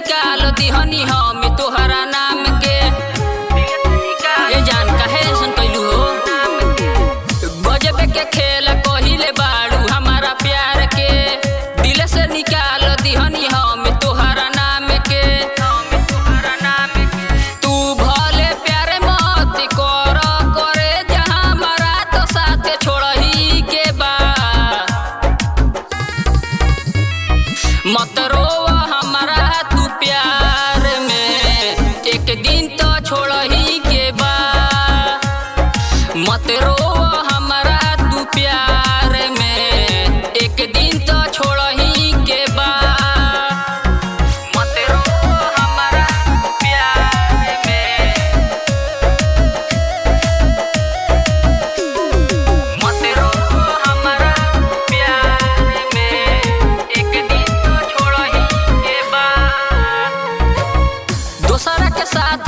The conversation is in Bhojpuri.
निकाल दिहनी हम तोहरा नाम के। ए जान काहे ऐसन कैलू हो? गजब के खेल कहिले बाड़ू हमारा प्यार के। दिल से निकाल दिहनी हम तोहरा नाम के। तू भले प्यार मत कर करे जहाँ हमारा तो साथ छोड़ही के बा। मत रोव हमारा तू प्यार में, एक दिन तो छोड़ही के बा। मत रोव हमारा तू प्यार में, एक दिन तो छोड़ही के बा। मत रोव हमारा तू प्यार में, मत रोव हमारा तू प्यार में, एक दिन तो छोड़ही के बा। दोसरा के साथ